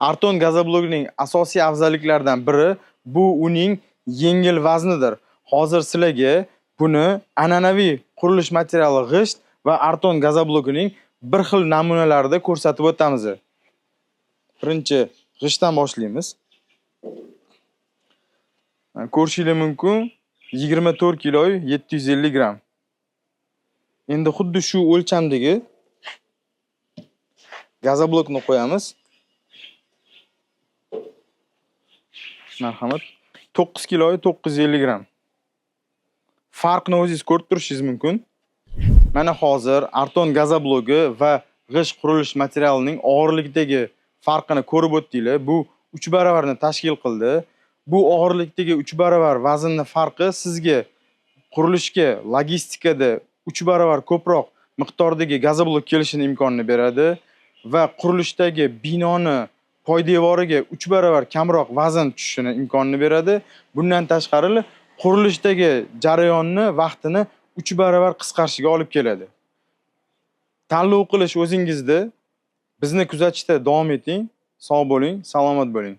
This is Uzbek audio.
Arton gazoblogining asosiy afzalliklaridan biri bu uning yengil vaznidir. Hozir sizlarga buni an'anaviy qurilish materiali g'isht va Arton gazoblogining bir xil namunalarida ko'rsatib o'tamiz. Birinchi g'ishtdan boshlaymiz. Ko'rishingiz mumkin, 24 kilo 750 gramm. Endi xuddi shu o'lchamdagi gazoblokni qo'yamiz. Marhamat. 9 kilo 950 gramm. Farqni o'zingiz ko'rib turishingiz mumkin. Mana hozir Arton gazoblogi va g'isht qurilish materialining og'irlikdagi farqini ko'rib o'tdinglar. Bu 3 baravarni tashkil qildi. Bu og'irlikdagi 3 baravar vaznni farqi sizga qurilishga, logistikada 3 baravar ko'proq miqdordagi gazoblok kelishini imkonini beradi va qurilishdagi binoni poydevoriga 3 baravar kamroq vazn tushishini imkonini beradi. Bundan tashqari qurilishdagi jarayonni vaqtini 3 baravar qisqarishiga olib keladi. Tanlov qilish o'zingizda. Bizni kuzatishda davom eting. Sog' bo'ling, salomat bo'ling.